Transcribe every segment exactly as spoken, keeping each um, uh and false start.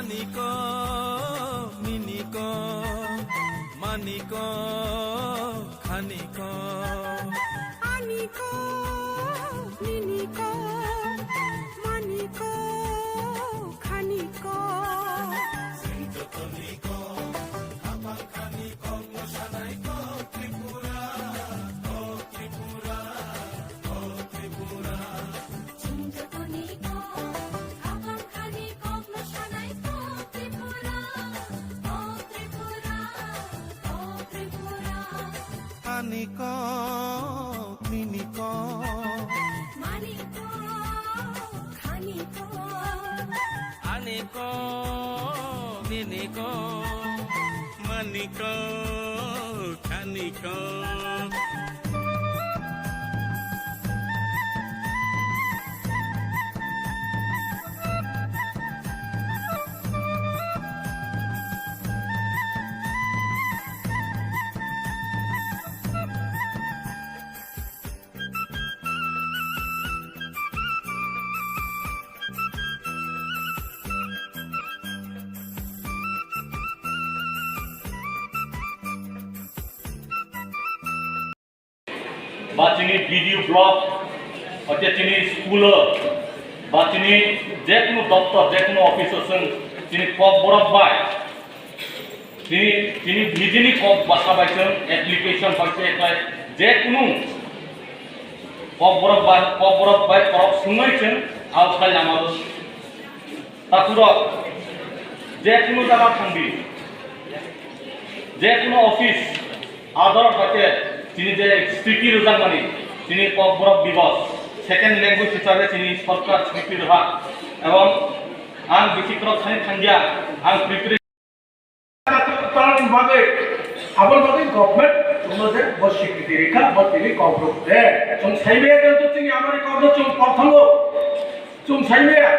Niko, miniko, maniko, khaniko. Aniko, miniko, maniko, khaniko. Chwng jotoni kok, khapang khani kokno sanai kok Tripura, kok Tripura, kok Tripura. Ani kok, nini kok. Mani kok, khani kok. Ani kok, nini kok. Mani kok, khani kok. Ba chini B D O block, ote chini school o, ba chini jekunu doptor, jekunu office o chwng chini kokborok bai, chini, chini nijini kok bwsa bai chwng application bai se khlai, jekunu kokborok bai, kokborok bai khorok swngwi chwng aokhai lama o. Takhurok, jekunu jaga thangdi, jekunu office, ador hake chini je sticky rwjakmani, chini Kokborok Divos, second language hisabe chini sorkar sticky rwha, ebong ang bisi kwrwk thani thangya, ang preparation. Talan bagwi, aboni bagwi government chwngno je bo swikriti rikha, bo tini Kokborok de. Chwng saimaya khe chini amari kokno chwng kokthango. Chwng saimaya,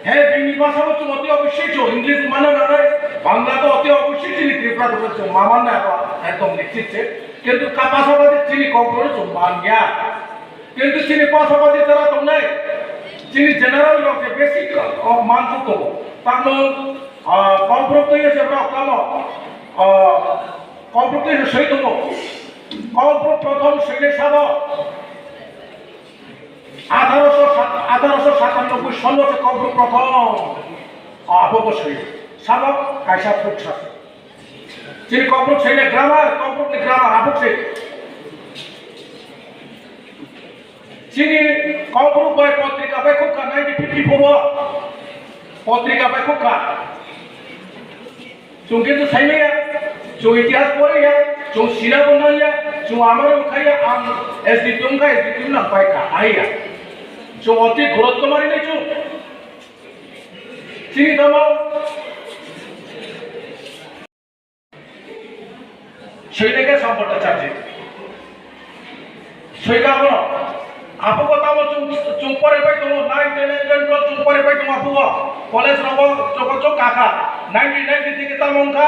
he bini bhasao chwng oti obviously chwng English mana nanai, Bangla to oti obviously chini Tripura to chwng ma manna abo ekdom nischit se. Kintu ka pasapasi chini Kokborok chwng manya. Kintu chini pasapasi jara tongnai, chini general rok je basic, o, man tongo. Tamno, ah, Kokborok twi se borok tamo, ah, Kokborok twi se soi tongo. Kokborok prothom soinai sabo atharo sho sat, atharo sho satanoboi sonno se Kokborok prothom, ah, abo bo soi. Sabo kaisa thuk sa. Chini Kokborok saile grammar, Kokborok ni grammar abuk se. Chini Kokborok bai potrika bai khukha nineteen fifty-four o. Potrika bai khukha. Chwng kintu saimaya, chwng itihas poraya, chwng sina bo nangya, chwng amaro khaya, ang S D P wngkha, S D P nang paikha, aiya. Chwng oti gorot kwmari nai chwng. Chini tamo Soineke Sampata Chatterjee. Soika bono. Apugo tamo chung, chung pore pai tongo, nine, ten, eleven, twelve chung pore pai tongo apugo. College rogo choko chok kakha. Nineteen ninety theke tamo wngkha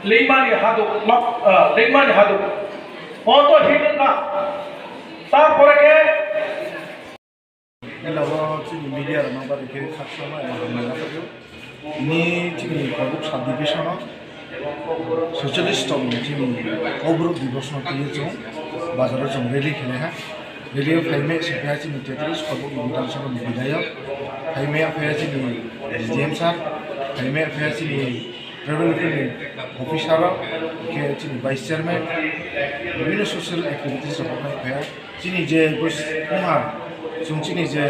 Leimani Haduk, nok, ah, Leimani Haduk. Oto hit wngkha. Tarpore khe Ela o chini media rok no bari khe khakchangma eba hambai ma tongphio. Ni chini Kokborok sub division o soicholish tong chini Kokborok Divos no twiwi chwng bazar o chwng rally khe nai ha. Rally o phai maya se phai chini tetrish Kokborok ni Bidhan Sabha ni bidhayok, phai maya phai chini S D M sir, phai maya phai chini tribal welfare ni officer rok, khe chini vice chairman, bibhinno social activities rok phai phai. Chini je bwswngha, chwng chini je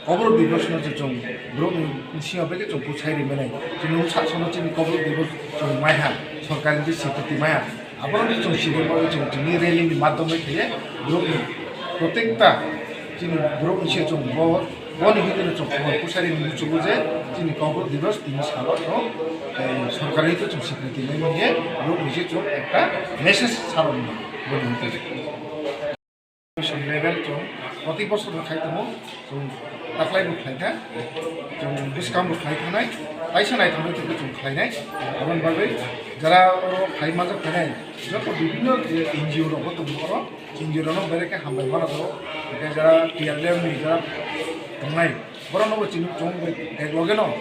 Kokborok Divos no je chwng borok ni bisingo beke chwng bwchai ri mani. Chini wng sak sano chini Kokborok Divos chwng maiha, sorkar ni je swikriti maiha. Abono je chwng sini bagwi chwng tini rally ni madhyom bai khe borok ni protekta chini borok ni se chwng bo, boni hitini chwng khobor bwchai ri muchungo je chini Kokborok Divos tini salo chwng, eh, sorkar ni hitini chwng swikriti nai manya borok ni je chwng ekta message salo manya boni hitini. Mission level chwng proti bosor no khai tongo, chwng taklai bo khlai kha, chwng bwskang bo khlai khanai, taisa naithoknai khe chwng khlainai. Aboni bagwi jara oro khai majak khainai joto bibhinno N G O rok bo tongo oro, N G O rok no belai khe hambai mano oro, hwnkhe jara T R L F ni jara tongnai borok no bo chini chwng bai ekloge no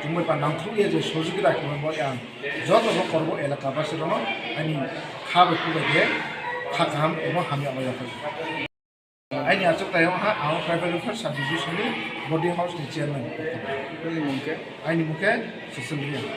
Wngwi pa nangkhrukya je sojogita khaimani bagwi ang joto bo Korbo elaka basirono ani kha bai khubai khe kha kaham ebo hamya bai yaphai. Aini achukthai wngkha ang Tribal Welfare Sub Division ni Body House ni chairman. Nini mung khe? Aini mung khe Sushil Reang.